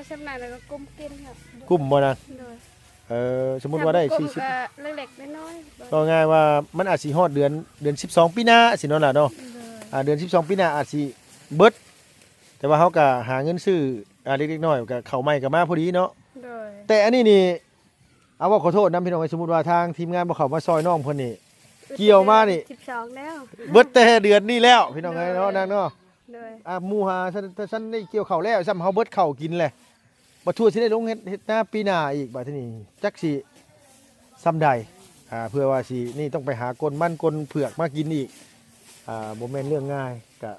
ຊຳນານແລ້ວກໍກຸ້ມກິນເນາະ. ກຸ້ມບໍ່ນາງ? ໂດຍ. ເອີ ສົມມຸດວ່າໄດ້ສີ່ສິບ ກໍເລັກໆນ້ອຍໆ. ເວົ້າງ່າຍວ່າມັນອາດຊິຮອດເດືອນ ເດືອນສິບສອງປີໜ້າຊີ້ເນາະຫຼາເນາະ. ໂດຍ. ອ່າ ເດືອນສິບສອງປີໜ້າອາດຊິເບິດ ແຕ່ວ່າເຮົາກໍຫາເງິນຊື້ ອ່າ ເລັກໆນ້ອຍໆ ກໍເຂົ້າໃໝ່ກໍມາພໍດີເນາະ. ໂດຍ. ແຕ່ອັນນີ້ນີ້ ເອົາ ເວົ້າຂໍໂທດນຳພີ່ນ້ອງເອີຍ ສົມມຸດວ່າທາງທີມງານບໍ່ເຂົ້າມາຊ່ອຍນ້ອງເພິ່ນນີ້ ກ່ຽວມານີ້ ສິບສອງແລ້ວ ເບິດແຕ່ເດືອນນີ້ແລ້ວ ພີ່ນ້ອງເອີຍເນາະ. ໂດຍ. ນາງເນາະ ໂດຍ. ອ່າ ໝູ່ຫາຊັ້ນ ຊັ້ນນີ້ກ່ຽວເຂົ້າແລ້ວ ຊ້ຳເຮົາເບິດເຂົ້າກິນແຫຼະ ບໍ່ທົ່ວຊິໄດ້ລົງເຮັດ ເຮັດນາປີໜ້າອີກ ບາດທີນີ້ຈັກຊິຊ່ຳໃດ. ອ່າ ເພື່ອວ່າຊິນີ້ຕ້ອງໄປຫາກົ້ນມັນກົ້ນເຜືອກມາກິນອີກ ອ່າ ບໍ່ແມ່ນເລື່ອງງ່າຍ. ກະ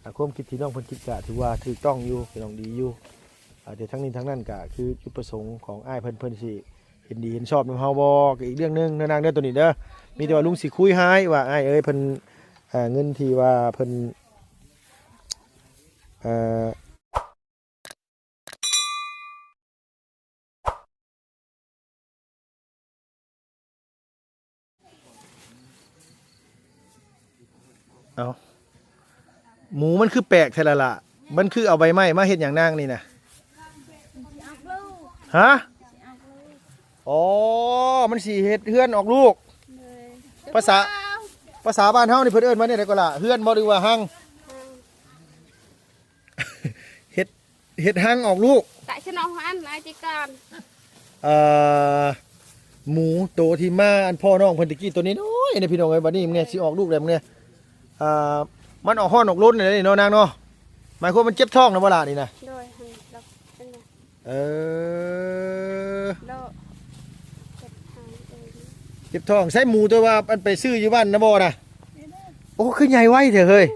ອ່າ ຄວາມຄິດທີ່ນ້ອງເພິ່ນຄິດກະຖືວ່າຖືກຕ້ອງຢູ່ ພີ່ນ້ອງ ດີຢູ່. ອ່າ ແຕ່ທັງນີ້ທັງນັ້ນກະຄືຈຸດປະສົງຂອງອ້າຍເພິ່ນ ເພິ່ນຊິເຫັນດີເຫັນຊອບນຳເຮົາບໍ່ ກະອີກເລື່ອງໜຶ່ງເດີນາງເດີ ໂຕນີ້ເດີ. ມີແຕ່ວ່າລຸງຊິຄຸຍໃຫ້ວ່າ ອ້າຍເອີຍ ເພິ່ນ ເງິນທີ່ວ່າເພິ່ນ ເອີ ເອົ້າ ໝູມັນຄືແປກແທ້ລະລະ ມັນຄືເອົາໃບໄມ້ມາເຮັດຫຍັງນາງນີ້ນະ? ຮະ? ອໍ ມັນຊິເຮັດເຮືອນອອກລູກ. ໂດຍ. ພາສາ ພາສາບ້ານເຮົານີ້ເພິ່ນເອີ້ນວ່າແນວໃດກໍລະ? ເຮືອນບໍ່ ຫຼືວ່າຮັງ? ເຮັດ ເຮັດຮັງອອກລູກ. ຕະຊະນອງອັນອາຍຕິການ ເອີ ໝູໂຕທີ່ມາອັນພໍ່ນ້ອງເພິ່ນຕະກີ້ ໂຕນ້ອຍໆນີ້ ພີ່ນ້ອງເອີຍ. ບັດນີ້ມື້ນີ້ຊິອອກລູກແລ້ວມື້ນີ້ ອ່າ ມັນອອກຮ້ອນອອກລົນນີ້ເນາະນາງເນາະ. ໝາຍຄວາມມັນເຈັບທ້ອງນະບໍ່ລະນີ້ນະ? ໂດຍ. ເອີ ເຈັບທ້ອງ. ໃຊ້ໝູໂຕວ່າອັນໄປຊື້ຢູ່ບ້ານນະບໍ່ນະ? ໂອ້ ຄືໃຫຍ່ໄວແທ້ເຮີ້ຍ.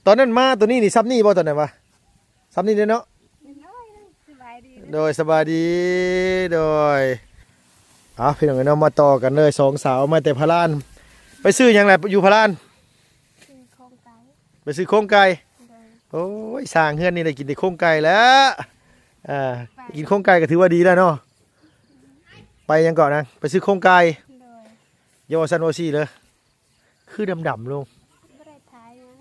ຕອນນັ້ນມາໂຕນີ້ນີ້ ຊ່ຳນີ້ບໍ່ຕອນນັ້ນວະ? ຊ່ຳນີ້ເດ້ເນາະ. ໂດຍ ສະບາຍດີ ໂດຍ. ເອົາ ພີ່ນ້ອງເອີຍເນາະ ມາຕໍ່ກັນເລີຍ ສອງສາວມາແຕ່ພະລານ. ໄປຊື້ຫຍັງແຫຼະຢູ່ພະລານ? ຊື້ໂຄງໄກ່. ໄປຊື້ໂຄງໄກ່. ໂດຍ. ໂອ້ຍ ສ້າງເຮືອນນີ້ໄດ້ກິນແຕ່ໂຄງໄກ່ແລ້ວ. ເອີ ໄປ ກິນໂຄງໄກ່ກໍຖືວ່າດີແລ້ວເນາະ. ໄປຫຍັງເກາະນະ? ໄປຊື້ໂຄງໄກ່. ໂດຍ. ຢ່າເວົ້າຊັ້ນເວົ້າຊີ້ເດີ. ຄືດຳໆລົງ. ບໍ່ໄດ້ຖ່າຍຫຍັງ.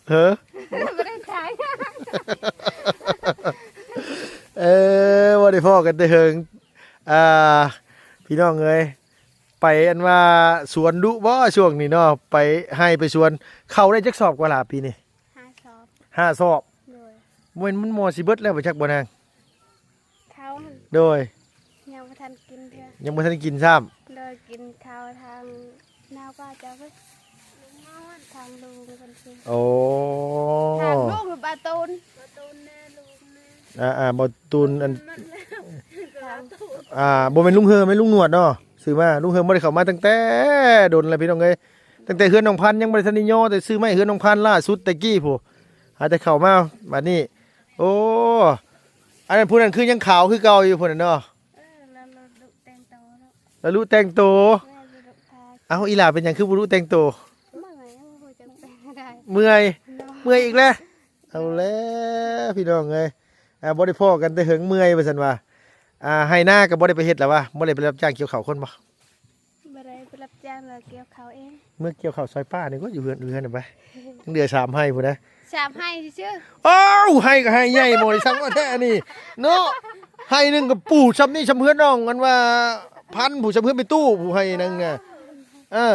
ເອີ ບໍ່ໄດ້ຖ່າຍຫຍັງ. ເອີ ບໍ່ໄດ້ພໍ້ກັນແຕ່ເຫິງ ອ່າ ພີ່ນ້ອງເອີຍ. ໄປອັນວ່າສວນດຸບໍ່ຊ່ວງນີ້ເນາະ? ໄປໄຮ່ໄປສວນ ເຂົ້າໄດ້ຈັກສອບກວ່າລະປີນີ້? ຫ້າສອບ. ຫ້າສອບ. ໂດຍ. ບໍ່ແມ່ນມັນມໍຊິເບິດແລ້ວບໍ່ຈັກບໍ່ນາງ? ເຂົ້າຫັ້ນ. ໂດຍ. ຍັງບໍ່ທັນກິນເທື່ອ. ຍັງບໍ່ທັນກິນຊ້ຳ. ໂດຍ. ກິນເຂົ້າທາງນາວກວ່າເຈົ້າເວີ້ຍ ທາງລຸງເພິ່ນຊິ. ໂອ້ ທາງລຸງບາຕູນ ບາຕູນແນ່ ລຸງແນ່. ອ່າໆ ບໍ່ຕູນອັນ ອ່າ ບໍ່ແມ່ນລຸງເຮີ ແມ່ນລຸງໜວດເນາະ ຊື້ມາ. ລຸງເຮີບໍ່ໄດ້ເຂົ້າມາຕັ້ງແຕ່ດົນແລ້ວ ພີ່ນ້ອງເອີຍ. ຕັ້ງແຕ່ເຮືອນນ້ອງພັນຍັງບໍ່ໄດ້ທັນໄດ້ຍໍ ແຕ່ຊື້ໄມ້ເຮືອນນ້ອງພັນລ່າສຸດແຕ່ກີ້ພຸ້ນ ຫາແຕ່ເຂົ້າມາບັດນີ້. ໂອ້ ອັນນັ້ນ ຜູ້ນັ້ນຄືຍັງຂາວຄືເກົ່າຢູ່ພຸ້ນນະເນາະ. ເອີ ລະລຸແຕ່ງໂຕເນາະ ລະລຸແຕ່ງໂຕ. ແມ່ນ ລະລຸທາ. ເອົ້າ ອີຫຼ້າເປັນຫຍັງຄືບໍ່ລຸແຕ່ງໂຕ? ເມື່ອຍ ໂອ້ຍ ຈັ່ງແປງໄດ້. ເມື່ອຍ ເມື່ອຍອີກແລ້ວ. ເອົາແລ້ວ ພີ່ນ້ອງເອີຍ ອ່າ ບໍ່ໄດ້ພໍ້ກັນແຕ່ເຫິງ ເມື່ອຍວ່າຊັ້ນວ່າ. ອ່າ ໄຮ່ນາກໍບໍ່ໄດ້ໄປເຮັດລະວະ? ບໍ່ໄດ້ໄປຮັບຈ້າງກ່ຽວເຂົ້າຄົນບໍ່? ບໍ່ໄດ້ໄປຮັບຈ້າງ ລະກ່ຽວເຂົ້າເອງ. ເມື່ອກ່ຽວເຂົ້າຊອຍປ້ານີ້ກໍຢູ່ເຮືອນ ຢູ່ເຮືອນໄປ ຍັງເຫຼືອສາມໄຮ່ພຸ້ນນະ. ສາມໄຮ່ຊື່ໆ. ອ້າວ ໄຮ່ກໍໄຮ່ໃຫຍ່ບໍ່ໄດ້ ຊ່າງວ່າແທ້ອັນນີ້ເນາະ. ໄຮ່ໜຶ່ງກໍປູ່ຊ່ຳນີ້ ຊ່ຳເຮືອນນ້ອງ ອັນວ່າພັນ ປູ່ຊ່ຳເຮືອນໄປຕູ້ ຜູ້ໄຮ່ໜຶ່ງນະ. ເອີ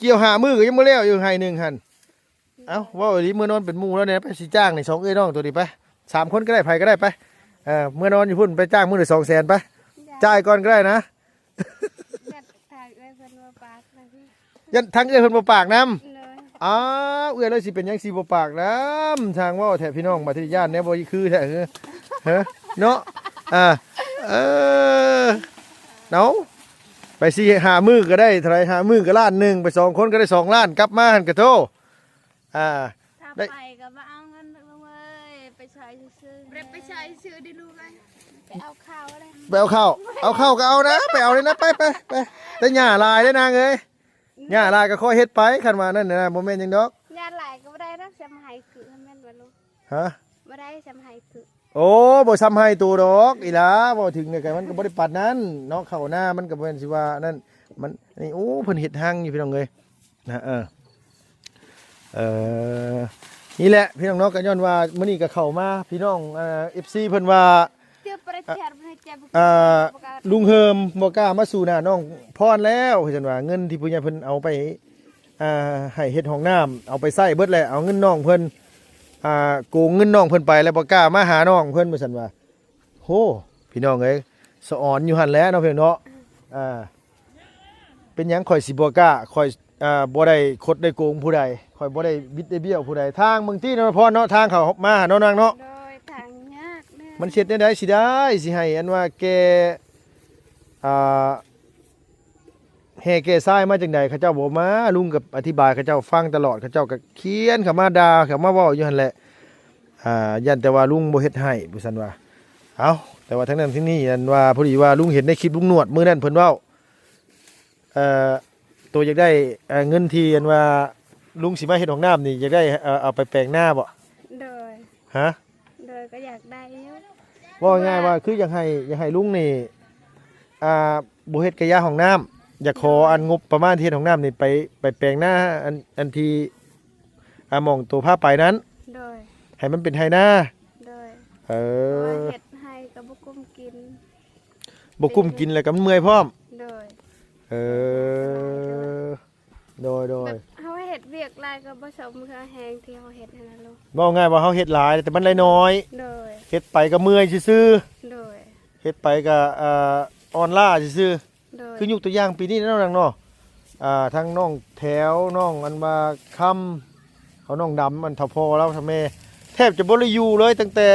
ກ່ຽວຫ້າມື້ກໍຍັງບໍ່ແລ້ວຢູ່ໄຮ່ໜຶ່ງຫັ້ນ. ເອົ້າ ເວົ້າອີ່ຫຼີ ເມືອນອນເປັນໝູ່ລາວແດ່ ໄປ ຊິຈ້າງນີ້ ສອງເອື້ອຍນ້ອງໂຕນີ້ໄປ ສາມຄົນກໍໄດ້ ໃຜກໍໄດ້ໄປ. ເອີ ເມືອນອນຢູ່ພຸ້ນ ໄປຈ້າງມື້ລະສອງແສນໄປ ຈ່າຍກ່ອນກໍໄດ້ນະ. ຢ້ານທາງເອື້ອຍເພິ່ນບໍ່ປາກນະ ຢ້ານທາງເອື້ອຍເພິ່ນບໍ່ປາກນຳ. ໂດຍ. ອ້າວ ເອື້ອຍລາວຊິເປັນຫຍັງຊິບໍ່ປາກນຳ ຊ່າງເວົ້າແທ້ພີ່ນ້ອງ. ບັດນີ້ຢ້ານແນວບໍ່ຄືແທ້ ເອີ ເນາະ. ອ່າ ເອີ ເອົາ ໄປສີ່ຫ້າມື້ກໍໄດ້ເທົ່າໃດ ຫ້າມື້ກໍລ້ານໜຶ່ງ ໄປສອງຄົນກໍໄດ້ສອງລ້ານ ກັບມາຫັ້ນກະໂທ. ອ່າ ຖ້າໄດ້ໄປກໍມາເອົາເງິນລູກເອີຍ ໄປໃຊ້ຊື່ໆ. ບໍ່ໄດ້ໄປໃຊ້ຊື່ເດ້ລູກເອີຍ ໄປເອົາເຂົ້າເດ້. ໄປເອົາເຂົ້າ ເອົາເຂົ້າກໍເອົານະ ໄປເອົາເລີຍນະ ໄປ ໄປ ໄປ. ແຕ່ຫຍ້າຫຼາຍເດ້ນາງເອີຍ ຫຍ້າຫຼາຍກໍຄ່ອຍເຮັດໄປ ຄັນວ່ານັ້ນນະ ບໍ່ແມ່ນຫຍັງດອກ. ຫຍ້າຫຼາຍກໍບໍ່ໄດ້ນະ ຊ່ຳໄຮ່ຄື ແມ່ນບໍ່ລູກ? ຮະ? ບໍ່ໄດ້ຊ່ຳໄຮ່ຄື. ໂອ້ ບໍ່ຊ່ຳໄຮ່ໂຕດອກອີ່ຫຼ້າ ເວົ້າເຖິງນີ້ກໍມັນກໍບໍ່ໄດ້ປານນັ້ນເນາະ ເຂົ້ານາມັນກໍບໍ່ແມ່ນຊິວ່ານັ້ນ ມັນນີ້. ໂອ້ ເພິ່ນເຮັດຮັງຢູ່ ພີ່ນ້ອງເອີຍ ນະ. ເອີ ເອີ ນີ້ແຫຼະພີ່ນ້ອງເນາະ ກໍຍ້ອນວ່າມື້ນີ້ກໍເຂົ້າມາ ພີ່ນ້ອງ ເອີ ເອັຟຊີ ເພິ່ນວ່າ ເທື່ອປະເທດ ເອີ ເພິ່ນໃຫ້ແຈກ ເອີ ລຸງເຮີມບໍ່ກ້າມາສູ່ໜ້ານ້ອງພອນແລ້ວ ວ່າຊັ້ນວ່າ ເງິນທີ່ຜູ້ໃຫຍ່ເພິ່ນເອົາໄປ ອ່າ ໃຫ້ເຮັດຫ້ອງນ້ຳ ເອົາໄປໃຊ້ເບິດແລ້ວ ເອົາເງິນນ້ອງເພິ່ນ ອ່າ ໂກງເງິນນ້ອງເພິ່ນໄປ ແລ້ວບໍ່ກ້າມາຫານ້ອງເພິ່ນ ວ່າຊັ້ນວ່າ. ໂຫ ພີ່ນ້ອງເອີຍ ສະອອນຢູ່ຫັ້ນແຫຼະເນາະ ພີ່ນ້ອງເນາະ ອ່າ ເປັນຫຍັງຂ້ອຍຊິບໍ່ກ້າ ຂ້ອຍ ອ່າ ບໍ່ໄດ້ຄົດໄດ້ໂກງຜູ້ໃດ ຂ້ອຍບໍ່ໄດ້ບິດໄດ້ບ້ຽວຜູ້ໃດ ທາງເບິ່ງຕິເນາະ ພອນເນາະ ທາງເຂົ້າມາເນາະ ນາງເນາະ ໂດຍ ທາງຍາກແດ່ ມັນຊິເຮັດແນວໃດຊິໄດ້ ຊິໃຫ້ອັນວ່າແກ່ ອ່າ ແຫ່ແກ່ຊາຍມາຈັ່ງໃດ ເຂົາເຈົ້າບໍ່ມາ ລຸງກໍອະທິບາຍເຂົາເຈົ້າຟັງຕະຫຼອດ ເຂົາເຈົ້າກໍຂຽນເຂົ້າມາດ່າ ເຂົ້າມາເວົ້າຢູ່ຫັ້ນແຫຼະ ອ່າ ຢ້ານແຕ່ວ່າລຸງບໍ່ເຮັດໃຫ້ ວ່າຊັ້ນວ່າ. ເອົ້າ ແຕ່ວ່າທັງນັ້ນທັງນີ້ ອັນວ່າ ພໍດີວ່າລຸງເຫັນໃນຄລິບລຸງໜວດມື້ນັ້ນເພິ່ນເວົ້າ ເອີ ໂຕຢາກໄດ້ ເອີ ເງິນທີ່ ອັນວ່າ ລຸງຊິມາເຮັດຫ້ອງນ້ຳນີ້ ຢາກໄດ້ ເອີ ເອົາໄປແປງນາບໍ? ໂດຍ ຮະ? ໂດຍ ກໍຢາກໄດ້ຢູ່ ເວົ້າງ່າຍໆວ່າ ຄືຢາກໃຫ້ ຢາກໃຫ້ລຸງນີ້ ອ່າ ບໍ່ເຮັດກະຢາຫ້ອງນ້ຳ ຢາກຂໍ ໂດຍ ອັນງົບປະມານທີ່ເຮັດຫ້ອງນ້ຳນີ້ ໄປ ໄປແປງນາ ອັນ ອັນທີ່ ອ່າ ໝ່ອງໂຕພາໄປນັ້ນ ໂດຍ ໃຫ້ມັນເປັນໄຮ່ນາ ໂດຍ ເອີ ເພາະວ່າເຮັດໄຮ່ກໍບໍ່ກຸ້ມກິນ ບໍ່ກຸ້ມກິນ ແລ້ວກໍມັນເມື່ອຍພ້ອມ ໂດຍ ເອີ ໂດຍ ໂດຍ ແບບເຮົາເຮັດວຽກຫຼາຍກໍບໍ່ສົມເຫື່ອແຮງທີ່ເຮົາເຮັດຫັ້ນນະລູກ ເວົ້າງ່າຍວ່າເຮົາເຮັດຫຼາຍ ແຕ່ມັນໄດ້ໜ້ອຍ ໂດຍ ເຮັດໄປກໍເມື່ອຍຊື່ໆ ໂດຍ ເຮັດໄປກໍ ອ່າ ອ່ອນລ້າຊື່ໆ ໂດຍ ຄືຍົກຕົວຢ່າງປີນີ້ເນາະ ນາງເນາະ ອ່າ ທັງນ້ອງແຖວ ນ້ອງອັນວ່າຄຳ ເອົານ້ອງດຳ ອັນເຖົ້າພໍ່ລາວເຖົ້າແມ່ ແທບຈະບໍ່ໄດ້ຢູ່ເລີຍ ຕັ້ງແຕ່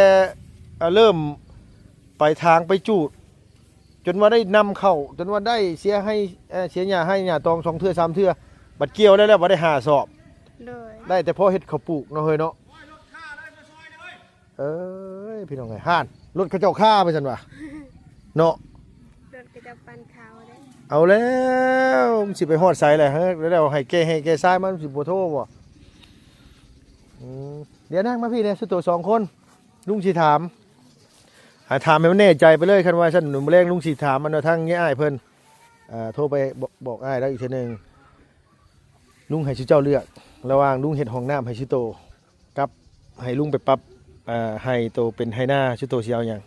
ອ່າ ເລີ່ມໄປຖາງໄປຈູດ ຈົນວ່າໄດ້ນຳເຂົ້າ ຈົນວ່າໄດ້ເສຍໄຮ່ ເອີ ເສຍຫຍ້າໄຮ່ຫຍ້າຕອງສອງເທື່ອສາມເທື່ອ ບັດກ່ຽວໄດ້ແລ້ວ ບໍ່ໄດ້ຫ້າສອບ ໂດຍ ໄດ້ແຕ່ພໍເຮັດເຂົ້າປູກເນາະ ເຮີຍເນາະ. ເອີຍ ພີ່ນ້ອງເອີຍ ຫັ້ນ ລົດເຂົາເຈົ້າຄາໄປຊັ້ນວ່າ ເນາະ ລົດເຂົາເຈົ້າປັ່ນເຂົ້າເດ້ ເອົາແລ້ວ ມັນຊິໄປຮອດໃສແຫຼະ ເຮີຍ ແລ້ວໃຫ້ແກ່ແຮ່ແກ່ຊາຍມາ ມັນຊິບໍ່ໂທບໍ່? ອືມ ດຽວນາງມາພີ້ແດ່ ສຸໂຕສອງຄົນ ລຸງຊິຖາມ ໃຫ້ຖາມໃຫ້ມັນແນ່ໃຈໄປເລີຍ ຄັນວ່າຊັ້ນ ມື້ແລງລຸງຊິຖາມ ອັນວ່າທາງຍາຍອ້າຍເພິ່ນ ເອີ ໂທໄປບອກ ບອກອ້າຍລາວອີກເທື່ອໜຶ່ງ ລຸງໃຫ້ຊຸເຈົ້າເລືອກ ລະຫວ່າງລຸງເຮັດຫ້ອງນ້ຳໃຫ້ຊຸໂຕ ກັບໃຫ້ລຸງໄປປັບ ເອີ ໄຮ່ໂຕເປັນໄຮ່ນາ ຊຸໂຕຊິເອົາຫຍັງ?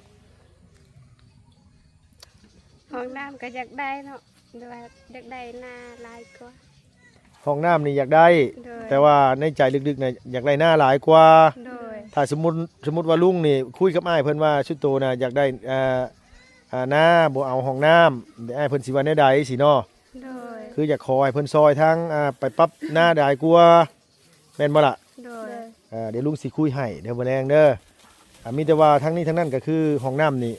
ຫ້ອງນ້ຳກໍຢາກໄດ້ເນາະ ແຕ່ວ່າຢາກໄດ້ນາຫຼາຍກວ່າ ຫ້ອງນ້ຳນີ້ຢາກໄດ້ ໂດຍ ແຕ່ວ່າໃນໃຈເລິກໆນະ ຢາກໄດ້ນາຫຼາຍກວ່າ ໂດຍ ຖ້າສົມມຸດ ສົມມຸດວ່າລຸງນີ້ຄຸຍກັບອ້າຍເພິ່ນວ່າ ຊຸໂຕນະຢາກໄດ້ ເອີ ນາ ບໍ່ເອົາຫ້ອງນ້ຳ ອ້າຍເພິ່ນຊິວ່າແນວໃດຊີ້ເນາະ? ໂດຍ ຄືຢາກຂໍໃຫ້ເພິ່ນຊ່ອຍທາງ ອ່າ ໄປປັບນາຫຼາຍກວ່າ ແມ່ນບໍ່ລະ? ໂດຍ ເອີ ດຽວລຸງຊິຄຸຍໃຫ້ເດີມື້ແລງເດີ ອ່າ ມີແຕ່ວ່າທັງນີ້ທັງນັ້ນກໍຄືຫ້ອງນ້ຳນີ້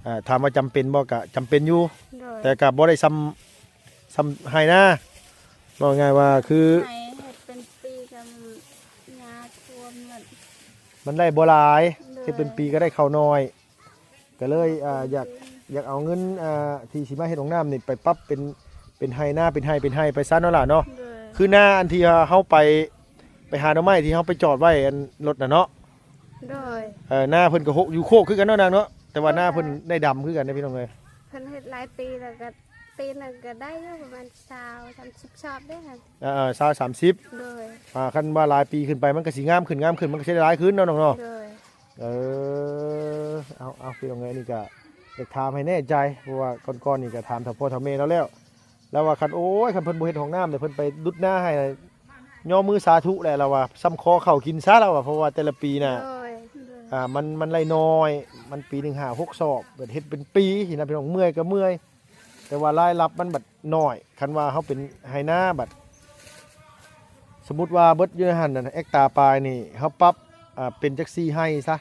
ອ່າ ຖາມວ່າຈຳເປັນບໍ່? ກະຈຳເປັນຢູ່ ໂດຍ ແຕ່ກະບໍ່ໄດ້ຊ່ຳ ຊ່ຳໄຮ່ນາ ເວົ້າງ່າຍວ່າຄື ໄຮ່ເຮັດເປັນປີກໍຫຍ້າຖ້ວມໝົດ ມັນໄດ້ບໍ່ຫຼາຍ ໂດຍ ເຮັດເປັນປີກໍໄດ້ເຂົ້າໜ້ອຍ ກໍເລີຍ ອ່າ ຢາກ ຢາກເອົາເງິນ ອ່າ ທີ່ຊິມາເຮັດຫ້ອງນ້ຳນີ້ໄປປັບເປັນ ເປັນໄຮ່ນາ ເປັນໄຮ່ ເປັນໄຮ່ໄປຊະເນາະຫຼານເນາະ ໂດຍ ຄືນາອັນທີ່ເຮົາໄປ ໄປຫາໜໍ່ໄມ້ທີ່ເຮົາໄປຈອດໄວ້ອັນລົດນະເນາະ ໂດຍ ເອີ ນາເພິ່ນກໍໂຮ ຢູ່ໂຄກຄືກັນເນາະນາງເນາະ ແຕ່ວ່ານາເພິ່ນໄດ້ດຳຄືກັນເດ້ພີ່ນ້ອງເອີຍ ເພິ່ນເຮັດຫຼາຍປີແລ້ວກໍ ປີໜຶ່ງກໍໄດ້ຢູ່ປະມານຊາວ ສາມສິບຊອບເດ້ ເອີ ຊາວ ສາມສິບ ໂດຍ ອ່າ ຄັນວ່າຫຼາຍປີຂຶ້ນໄປ ມັນກໍຊິງາມຂຶ້ນ ງາມຂຶ້ນ ມັນກໍຊິໄດ້ຫຼາຍຂຶ້ນເນາະນ້ອງເນາະ ໂດຍ ເອີ ເອົາ ເອົາ ພີ່ນ້ອງເອີຍ ອັນນີ້ກໍຢາກຖາມໃຫ້ແນ່ໃຈ ເພາະວ່າກ່ອນໆນີ້ກໍຖາມເຖົ້າພໍ່ເຖົ້າແມ່ລາວແລ້ວ ລາວວ່າຄັນ ໂອ້ຍ ຄັນເພິ່ນບໍ່ເຮັດຫ້ອງນ້ຳ ແຕ່ເພິ່ນໄປດຸດນາໃຫ້ ຍໍມືສາທຸແຫຼະ ລາວວ່າ ຊ່ຳຂໍເຂົ້າກິນຊະ ລາວວ່າ ເພາະວ່າແຕ່ລະປີນະ ໂດຍ ອ່າ ມັນ ມັນໄດ້ໜ້ອຍ ມັນປີໜຶ່ງຫ້າຫົກຊອບ ເຮັດເປັນປີຊີ້ນະ ພີ່ນ້ອງ ເມື່ອຍກໍເມື່ອຍ ແຕ່ວ່າລາຍຮັບມັນບັດໜ້ອຍ ຄັນວ່າເຮົາເປັນໄຮ່ນາບັດ ສົມມຸດວ່າເບິດຢູ່ໃນຫັ້ນນະ ເຮັກຕາປາຍນີ້ ເຮົາປັບ ອ່າ ເປັນຈັກສີ່ໄຮ່ຊະ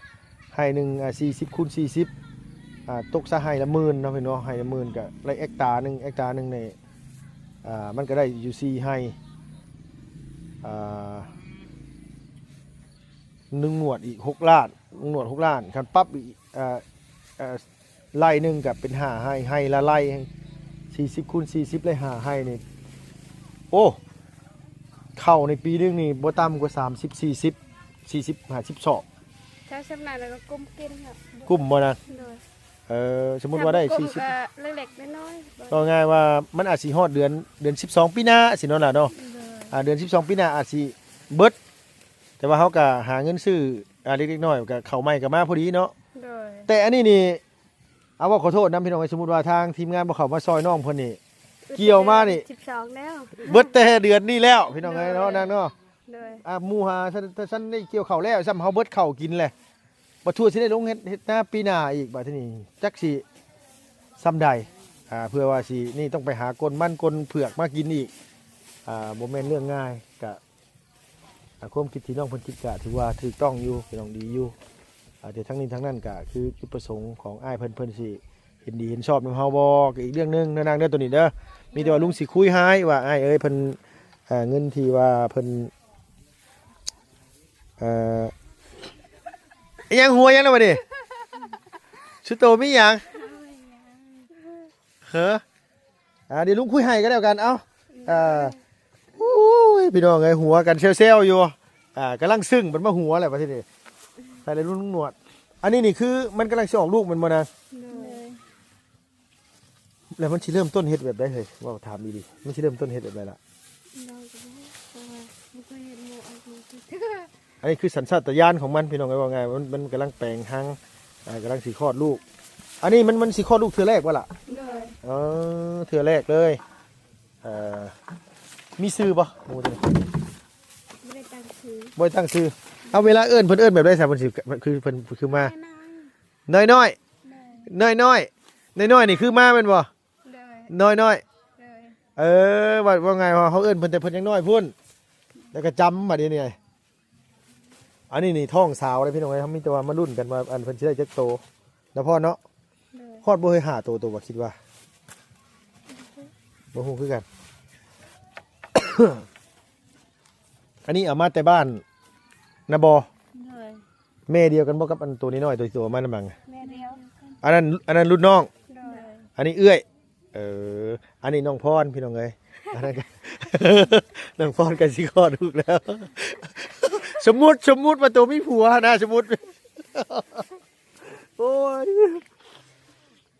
ໄຮ່ໜຶ່ງ ອ່າ ສີ່ສິບຄູນສີ່ສິບ ອ່າ ຕົກຊະໄຮ່ລະໝື່ນເນາະ ພີ່ນ້ອງເນາະ ໄຮ່ລະໝື່ນກໍໄດ້ເຮັກຕາໜຶ່ງ ເຮັກຕາໜຶ່ງນີ້ ອ່າ ມັນກໍໄດ້ຢູ່ສີ່ໄຮ່ ອ່າ ລຸງໜວດອີກຫົກລ້ານ ລຸງໜວດຫົກລ້ານ ຄັນປັບອີກ ເອີ ເອີ ໄຮ່ໜຶ່ງກໍເປັນຫ້າໄຮ່ ໄຮ່ລະໄຮ່ ສີ່ສິບຄູນສີ່ສິບ ໄດ້ຫ້າໄຮ່ນີ້ ໂອ້ ເຂົ້າໃນປີໜຶ່ງນີ້ບໍ່ຕ່ຳກວ່າສາມສິບ ສີ່ສິບ ສີ່ສິບ ຫ້າສິບຊອບ ຖ້າຊ່ຳນັ້ນແລ້ວກໍກຸ້ມກິນເນາະ ກຸ້ມບໍ່ນະ? ໂດຍ ເອີ ສົມມຸດວ່າໄດ້ ຖ້າບໍ່ກຸ້ມ ສີ່ສິບ ກໍເລັກໆນ້ອຍໆ ເວົ້າງ່າຍວ່າມັນອາດຊິຮອດເດືອນ ເດືອນສິບສອງປີໜ້າຊີ້ເນາະຫຼານເນາະ ໂດຍ ອ່າ ເດືອນສິບສອງປີໜ້າອາດຊິເບິດ ແຕ່ວ່າເຮົາກໍຫາເງິນຊື້ ອ່າ ເລັກໆນ້ອຍໆ ກໍເຂົ້າໃໝ່ກໍມາພໍດີເນາະ. ໂດຍ ແຕ່ອັນນີ້ນີ້ ເອົາ ເວົ້າຂໍໂທດນຳພີ່ນ້ອງເອີຍ, ສົມມຸດວ່າທາງທີມງານບໍ່ເຂົ້າມາຊ່ອຍນ້ອງເພິ່ນນີ້ ກ່ຽວມານີ້ ສິບສອງແລ້ວ ເບິດແຕ່ເດືອນນີ້ແລ້ວ ພີ່ນ້ອງເອີຍເນາະ ໂດຍ ນາງເນາະ. ໂດຍ ອ່າ ໝູ່ຫາຊັ້ນ ຊັ້ນໄດ້ກ່ຽວເຂົ້າແລ້ວ ຊ້ຳເຮົາເບິດເຂົ້າກິນແຫຼະ ບັດທົ່ວຊິໄດ້ລົງເຮັດ ເຮັດນາປີໜ້າອີກ ບາດທີນີ້ຈັກຊິຊ່ຳໃດ. ອ່າ ເພື່ອວ່າຊິນີ້ຕ້ອງໄປຫາກົ້ນມັນກົ້ນເຜືອກມາກິນອີກ ອ່າ ບໍ່ແມ່ນເລື່ອງງ່າຍ. ກະ ອ່າ ຄວາມຄິດທີ່ນ້ອງເພິ່ນຄິດກະຖືວ່າຖືກຕ້ອງຢູ່ ພີ່ນ້ອງ ດີຢູ່. ອ່າ ແຕ່ທັງນີ້ທັງນັ້ນກະຄືຈຸດປະສົງຂອງອ້າຍເພິ່ນ ເພິ່ນຊິເຫັນດີເຫັນຊອບນຳເຮົາບໍ່ ກະອີກເລື່ອງໜຶ່ງເດີນາງເດີ ໂຕນີ້ເດີ. ມີແຕ່ວ່າລຸງຊິຄຸຍໃຫ້ວ່າ ອ້າຍເອີຍ ເພິ່ນ ເງິນທີ່ວ່າເພິ່ນ ເອີ ອີ່ຫຍັງ ຫົວຫຍັງນະບັດນີ້? ຊຸໂຕມີຫຍັງ? ເຮີ ອ່າ ດຽວລຸງຄຸຍໃຫ້ກໍແລ້ວກັນ. ເອົ້າ ອ່າ ໂອ້ຍ ພີ່ນ້ອງເອີຍ ຫົວກັນແຊວໆຢູ່. ອ່າ ກຳລັງຊຶ້ງ ມັນມາຫົວແລ້ວບັດທີນີ້. ໃສ່ແລ້ວລຸງໜວດ. ອັນນີ້ນີ້ຄືມັນກຳລັງຊິອອກລູກແມ່ນບໍ່ນາງ? ໂດຍ ແລ້ວມັນຊິເລີ່ມຕົ້ນເຮັດແບບໃດເຮີຍ? ເວົ້າຖາມດີໆ ມັນຊິເລີ່ມຕົ້ນເຮັດແບບໃດລະ? ນ້ອງກໍບໍ່ຮູ້ ເພາະວ່າບໍ່ເຄີຍເຫັນໝູ່ອອກລູກຈັກເທື່ອ. ອັນນີ້ຄືສັນຊາດຕະຍານຂອງມັນ ພີ່ນ້ອງເອີຍ ເວົ້າງ່າຍ ມັນ ມັນກຳລັງແປງຮັງ ອ່າ ກຳລັງຊິຄອດລູກ. ອັນນີ້ມັນ ມັນຊິຄອດລູກເທື່ອແລກບໍ່ລະ? ໂດຍ ເອີ ເທື່ອແລກເລີຍ. ເອີ ມີຊື່ບໍ່ ໝູ່ຕົວນີ້? ບໍ່ໄດ້ຕັ້ງຊື່ ບໍ່ໄດ້ຕັ້ງຊື່. ເອົາ ເວລາເອີ້ນ ເພິ່ນເອີ້ນແບບໃດຊະ? ເພິ່ນຊິ ຄືເພິ່ນຄືມາ ນ້ອຍໆ ນ້ອຍໆ ນ້ອຍໆ ນີ້ຄືມາແມ່ນບໍ່? ໂດຍ ນ້ອຍໆ ໂດຍ ເອີ ເວົ້າ ເວົ້າງ່າຍວ່າເຮົາເອີ້ນເພິ່ນແຕ່ເພິ່ນຍັງນ້ອຍພຸ້ນ ແລ້ວກໍຈຳບັດນີ້. ອັນນີ້ນີ້ທ້ອງສາວເດ້ພີ່ນ້ອງເອີຍ ເຮົາມີແຕ່ວ່າມາລຸ້ນກັນວ່າ ອັນ ເພິ່ນຊິໄດ້ຈັກໂຕນະພໍ່ເນາະ. ໂດຍ ຮອດບໍ່ເຮີຍ ຫ້າໂຕ ໂຕບໍ່ ຄິດວ່າ? ບໍ່ຮູ້ຄືກັນ. ອັນນີ້ເອົາມາແຕ່ບ້ານນະບໍ່? ໂດຍ ແມ່ດຽວກັນບໍ່ກັບອັນໂຕນ້ອຍໆ ໂຕທີ່ໂຕມານຳຫຼັງ? ແມ່ດຽວ ອັນນັ້ນ ອັນນັ້ນລຸ້ນນ້ອງ. ໂດຍ ອັນນີ້ເອື້ອຍ. ເອີ ອັນນີ້ນ້ອງພອນ ພີ່ນ້ອງເອີຍ ອັນນັ້ນກໍ ນ້ອງພອນກໍຊິຄອດລູກແລ້ວ. ສົມມຸດ ສົມມຸດວ່າໂຕມີຜົວນະ ສົມມຸດ. ໂອ້ຍ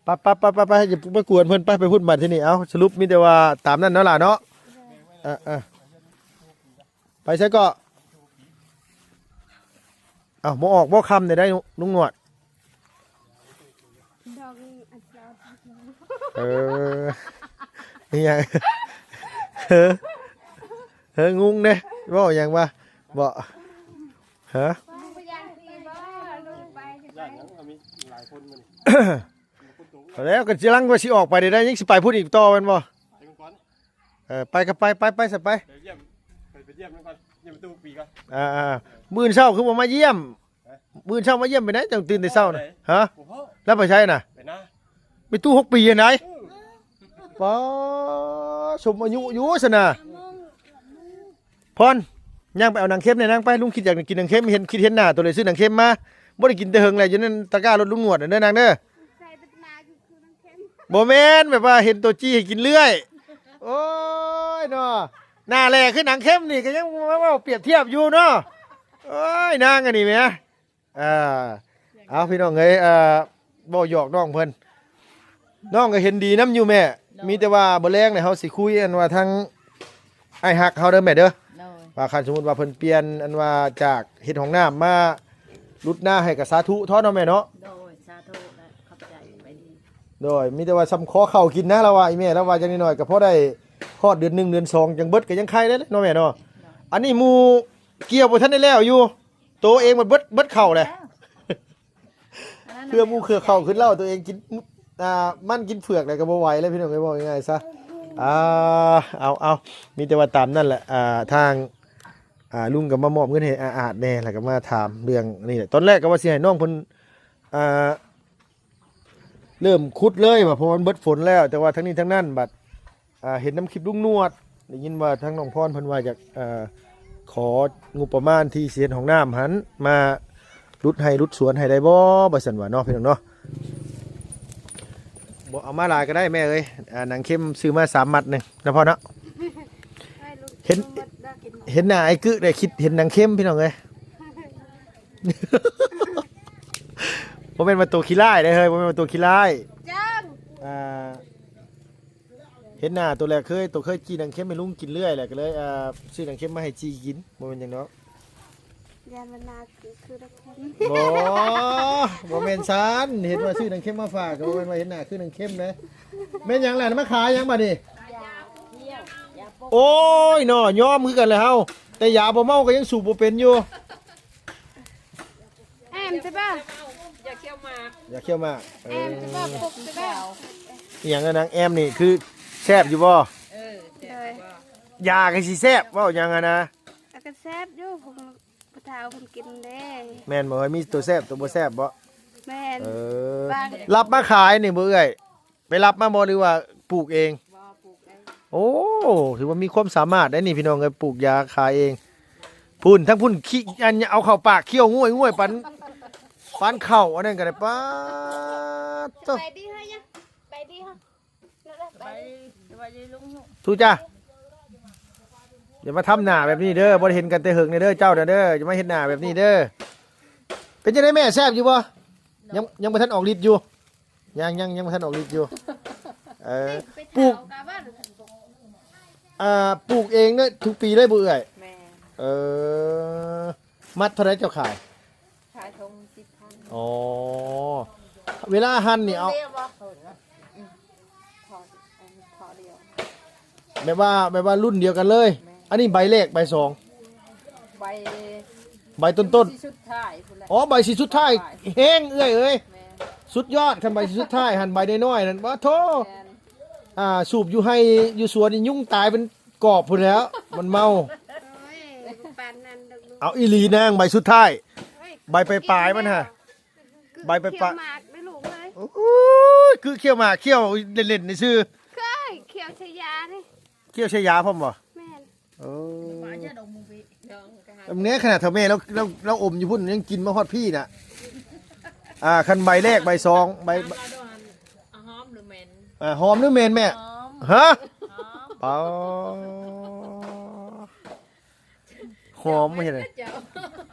ໄປໆໆໆ ຢ່າໄປກວນເພິ່ນ ໄປ ໄປພຸ້ນບັດທີນີ້. ເອົ້າ ສະຫຼຸບມີແຕ່ວ່າຕາມນັ້ນເນາະຫຼາເນາະ. ເອີໆ ໄປໃສເກາະ? ເອົ້າ ບໍ່ອອກບໍ່ຄ່ຳໄດ້ ລຸງໜວດ? ດອກອັນສາວ ເອີ ອີຫຍັງ? ເອີ ເອີ ງຸ້ງເດ້ ເວົ້າຫຍັງວະ? ບໍ່ ຮະ? ບໍ່ຢ້ານຜີບໍ່? ລົງໄປ ຢ້ານຫຍັງ? ເຮົາມີຫຼາຍຄົນມື້ນີ້ ແລ້ວກໍຊິລັງວ່າຊິອອກໄປໄດ້ ຍັງຊິໄປພຸ້ນອີກຕໍ່ແມ່ນບໍ່? ໄປກ່ອນ ເອີ ໄປກໍໄປ ໄປ ໄປຊະໄປ ໄປຢ້ຽມ ໄປ ໄປຢ້ຽມມັນກ່ອນ ຢ້ຽມຕູ້ປີກ່ອນ. ອ່າໆ ມື້ເຊົ້າຄືບໍ່ມາຢ້ຽມ? ມື້ເຊົ້າມາຢ້ຽມໄປໄດ໋ ເຈົ້າຕື່ນແຕ່ເຊົ້ານະ? ຮະ? ບໍ່ພໍ ແລ້ວໄປໃສນະ? ໄປນາ ໄປຕູ້ຫົກປີຫັ້ນໃດ໋. ເອີ ປ້າ ສົມອາຍຸຢູ່ຊັ້ນນະ. ພອນ ຍ່າງໄປເອົາໜັງເຂັມແດ່ນາງ ໄປ ລຸງຄິດຢາກກິນໜັງເຂັມ ເຫັນ ຄິດເຫັນໜ້າໂຕເລີຍຊື້ໜັງເຂັມມາ. ບໍ່ໄດ້ກິນແຕ່ເຫິງແລ້ວ ຢູ່ໃນຕະກ້າລົດລຸງໜວດເດີນາງເດີ. ບໍ່ແມ່ນ ແບບວ່າເຫັນໂຕຈີ່ໃຫ້ກິນເລື້ອຍ. ໂອ້ຍເນາະ ໜ້າແຫຼຄືໜັງເຂັມນີ້ ກໍຍັງມາເວົ້າປຽບທຽບຢູ່ເນາະ. ໂອ້ຍ ນາງອັນນີ້ແໝ່. ອ່າ ເອົາ ພີ່ນ້ອງເອີຍ ເອີ ເວົ້າຫຍອກນ້ອງເພິ່ນ ນ້ອງກໍເຫັນດີນຳຢູ່ແມ່. ໂດຍ ມີແຕ່ວ່າມື້ແລງນີ້ເຮົາຊິຄຸຍອັນວ່າທາງອ້າຍຮັກເຮົາເດີແມ່ເດີ. ໂດຍ ວ່າຄັນສົມມຸດວ່າເພິ່ນປ່ຽນອັນວ່າຈາກເຮັດຫ້ອງນ້ຳມາຫຼຸດນາໃຫ້ກໍສາທຸເທາະເນາະແມ່ເນາະ. ໂດຍ ສາທຸ ແລະ ຂອບໃຈ ໄປດີ. ໂດຍ ມີແຕ່ວ່າຊ່ຳຂໍເຂົ້າກິນນະ ລາວວ່າ ອີແມ່ລາວວ່າ ຢ່າງໜ້ອຍໆກໍພໍໄດ້ຮອດເດືອນໜຶ່ງເດືອນສອງ ຈັ່ງເບິດ ກໍຍັງໄຄແດ່ເນາະແມ່ເນາະ. ໂດຍ ອັນນີ້ໝູ່ກ່ຽວບໍ່ທັນໄດ້ແລ້ວຢູ່ ໂຕເອງມັນເບິດ ເບິດເຂົ້າແຫຼະ. ເພື່ອໝູ່ເຄືອເຂົ້າຂຶ້ນເລົ້າ ໂຕເອງກິນ ອ່າ ມັນກິນເຜືອກແລ້ວກໍບໍ່ໄຫວແລ້ວ ພີ່ນ້ອງເອີຍ ເວົ້າງ່າຍໆຊະ. ອ່າ ເອົາ ເອົາ ມີແຕ່ວ່າຕາມນັ້ນແຫຼະ. ອ່າ ທາງ ອ່າ ລຸງກໍມາມອບເງິນໃຫ້ອາອາດແດ່ ແລ້ວກໍມາຖາມເລື່ອງນີ້ແຫຼະ. ຕອນແລກກໍວ່າຊິໃຫ້ນ້ອງເພິ່ນ ອ່າ ເລີ່ມຂຸດເລີຍວ່າ ເພາະວ່າມັນເບິດຝົນແລ້ວ. ແຕ່ວ່າທັງນີ້ທັງນັ້ນ ບັດ ອ່າ ເຫັນນຳຄລິບລຸງໜວດ ໄດ້ຍິນວ່າທາງນ້ອງພອນເພິ່ນວ່າຢາກ ເອີ ຂໍງົບປະມານທີ່ຊິເຮັດຫ້ອງນ້ຳຫັ້ນ ມາຫຼຸດໄຮ່ຫຼຸດສວນໃຫ້ໄດ້ບໍ່ ວ່າຊັ້ນວ່າເນາະ ພີ່ນ້ອງເນາະ. ບໍ່ເອົາມາຫຼາຍກໍໄດ້ແມ່ເອີຍ. ອ່າ ໜັງເຂັມຊື້ມາສາມມັດໜຶ່ງນະພໍ່ເນາະ. ເຫັນ ເຫັນໜ້າໄອ້ກຶໄດ້ຄິດເຫັນໜັງເຂັມ ພີ່ນ້ອງເອີຍ. ບໍ່ແມ່ນວ່າໂຕຂີ້ຮ້າຍເດ້ເຮີຍ ບໍ່ແມ່ນວ່າໂຕຂີ້ຮ້າຍ. ອ່າ ເຫັນໜ້າໂຕແລກເຄີຍ ໂຕເຄີຍຈີ່ໜັງເຂັມໃຫ້ລຸງກິນເລື້ອຍແຫຼະ ກໍເລີຍ ອ່າ ຊື້ໜັງເຂັມມາໃຫ້ຈີ່ກິນ ບໍ່ແມ່ນຫຍັງດອກ. ຢ້ານວ່າໜ້າຄື ຄືນາງເຂັມ. ບໍ່ ບໍ່ແມ່ນຊັ້ນ. ເຫັນວ່າຊື້ນາງເຂັມມາຝາກ ກໍບໍ່ແມ່ນວ່າເຫັນໜ້າຄືນາງເຂັມເດ້. ແມ່ນຫຍັງລະ? ມາຂາຍຫຍັງບາດນີ້? ໂອ້ຍເນາະ ຍອມຄືກັນແຫຼະເຮົາ, ແຕ່ຢາບໍ່ເມົາກໍຍັງສູບບໍ່ເປັນຢູ່. ແອມໃຊ່ປະ? ຢາຂຽວໝາກ ຢາຂຽວໝາກ. ເອີ ແອມໃຊ່ປະ? ປຸກໃຊ່ປະ? ອີຫຍັງນາງແອມນີ້ ຄືແຊບຢູ່ບໍ່? ເອີ ແຊບຢູ່ບໍ່? ຢາກໍຊິແຊບ ເວົ້າຫຍັງຫັ້ນນະ? ກໍແຊບຢູ່ ຜູ້ ຜູ້ເຖົ້າເພິ່ນກິນເດ້. ແມ່ນບໍ່ເອີຍ? ມີຕົວແຊບຕົວບໍ່ແຊບບໍ່? ແມ່ນ. ເອີ ບາງ ລັບມາຂາຍນີ້ບໍ່ເອື້ອຍ? ໄປລັບມາບໍ່ ຫຼືວ່າປູກເອງ? ບໍ່ ປູກເອງ. ໂອ້ ຖືວ່າມີຄວາມສາມາດໄດ໋ນີ້ພີ່ນ້ອງເອີຍ ປູກຢາຂາຍເອງ. ພຸ້ນ ທາງພຸ້ນຂີ້ ອັນ ເອົາເຂົ້າປາກ ຄ້ຽວງວຍໆ ປານ ປານເຂົ້າ ອັນນັ້ນກໍໄດ້. ປາດໂທ້ ສະບາຍດີເຮົາ ສະບາຍດີເຮົາ. ສະບາຍດີ ສະບາຍດີລຸງ. ທຸຈ້າ ຢ່າມາທຳໜ້າແບບນີ້ເດີ ບໍ່ໄດ້ເຫັນກັນແຕ່ເຫິງເດີ ເຈົ້ານະເດີ ຢ່າມາເຮັດໜ້າແບບນີ້ເດີ. ເປັນຈັ່ງໃດແມ່ ແຊບຢູ່ບໍ່? ຍັງ ຍັງບໍ່ທັນອອກລິດຢູ່. ຍັງ ຍັງ ຍັງບໍ່ທັນອອກລິດຢູ່. ເອີ ປູກ ອ່າ ປູກເອງເນາະ ທຸກປີເລີຍບໍ່ເອື້ອຍ? ແມ່ນ. ເອີ ມັດເທົ່າໃດເຈົ້າຂາຍ? ຂາຍຖົງສິບພັນ. ອໍ ເວລາຫັ່ນນີ້ເອົາ ເດບໍ່? ອືມ ທໍ່ ທໍ່ດຽວ ແບບວ່າ ແບບວ່າລຸ້ນດຽວກັນເລີຍ. ແມ່ນ. ອັນນີ້ໃບແລກ ໃບສອງ? ໃບ ໃບຕົ້ນໆ ຊິສຸດທ້າຍພຸ້ນແຫຼະ. ອໍ ໃບຊິສຸດທ້າຍ ສຸດທ້າຍແຮງເອື້ອຍເອີຍ. ແມ່ນ. ສຸດຍອດ ຄັນໃບຊິສຸດທ້າຍຫັ້ນ ໃບນ້ອຍໆນັ້ນ ປາດໂທ້. ແມ່ນ. ອ່າ ສູບຢູ່ໄຮ່ຢູ່ສວນນີ້ຍຸງຕາຍເປັນກອບພຸ້ນແຫຼ້ວ ມັນເມົາ. ໂອ້ຍ ບໍ່ປານນັ້ນດອກລູກ. ເອົາອີ່ຫຼີນາງ ໃບສຸດທ້າຍ ໂອ້ຍ ໃບປາຍໆມັນຫະ. ໃບປາຍໆ ຂຽວໝາກເດີລູກເອີຍ. ໂອ້ຍ ຄືຂຽວໝາກ ຂຽວເລ່ນໆຊື່ໆ. ເຄີຍ ຂຽວໃສ່ຢານີ້. ຂຽວໃສ່ຢາພ້ອມບໍ່? ແມ່ນ. ເອີ ແມ່ຂະໜາດເຖົ້າແມ່ລາວ ລາວ ລາວອົມຢູ່ພຸ້ນ ຍັງກິນມາຮອດພີ້ນະ. ອ່າ ຄັນໃບແລກ ໃບສອງ ໃບ ຫອມຫຼືເໝັນ? ອ່າ ຫອມຫຼືເໝັນແມ່? ຫອມ. ຮະ? ຫອມ. ປາ ຫອມເຮັດໃດ?